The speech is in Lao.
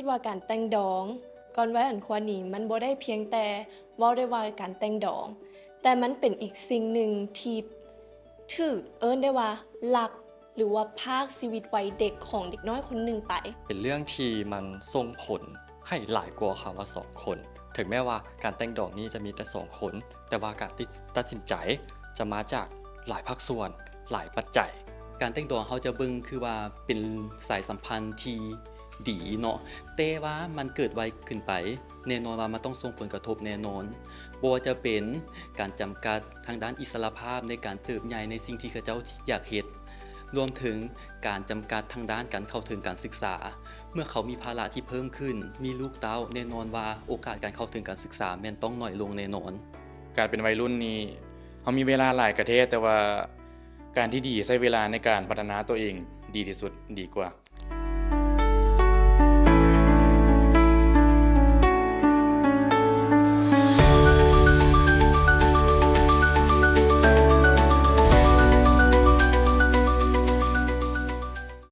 ຄິດວ່າການແຕ່ງດອງ ກ່ອນໄວ້ອັນຄວນນີ້ ມັນບໍ່ໄດ້ພຽງແຕ່ເວົ້າໄດ້ວ່າການແຕ່ງດອງ, ແຕ່ມັນເປັນອີກສິ່ງໜຶ່ງທີ່ຖືກເອີ້ນໄດ້ວ່າລັກ ຫຼືວ່າພາກຊີວິດວັຍເດັກຂອງເດັກນ້ອຍຄົນໜຶ່ງໄປ. ເປັນເລື່ອງທີ່ມັນສົ່ງຜົນໃຫ້ຫຼາຍກວ່າຄຳວ່າສອງຄົນ. ເຖິງແມ້ວ່າການແຕ່ງດອງນີ້ຈະມີແຕ່ສອງຄົນ, ແຕ່ວ່າການຕິດ ຕັດສິນໃຈຈະມາຈາກຫຼາຍພາກສ່ວນ, ຫຼາຍປັດໄຈ. ການແຕ່ງດອງເຮົາຈະເບິ່ງຄືວ່າເປັນສາຍສຳພັນທີ່ດີເນາະ, ແຕ່ວ່າມັນເກີດໄວເກີນໄປ ແນ່ນອນວ່າມັນຕ້ອງສົ່ງຜົນກະທົບແນ່ນອນ. ບໍ່ວ່າຈະເປັນການຈຳກັດທາງດ້ານອິດສະຫຼະພາບໃນການເຕີບໃຫຍ່ໃນສິ່ງທີ່ເຂົາເຈົ້າຢາກເຮັດ, ລວມເຖິງການຈຳກັດທາງດ້ານການເຂົ້າເຖິງການສຶກສາ. ເມື່ອເຂົາມີພາລະທີ່ເພີ່ມຂຶ້ນ, ມີລູກເຕົ້າ, ແນ່ນອນວ່າໂອກາດການເຂົ້າເຖິງການສຶກສາແມ່ນຕ້ອງໜ້ອຍລົງແນ່ນອນ. ການເປັນໄວລຸ້ນນີ້ ເຮົາມີເວລາຫຼາຍກະແທ້, ແຕ່ວ່າການທີ່ດີໃຊ້ເວລາໃນການພັດທະນາຕົວເອງດີທີ່ສຸດ ດີກວ່າ.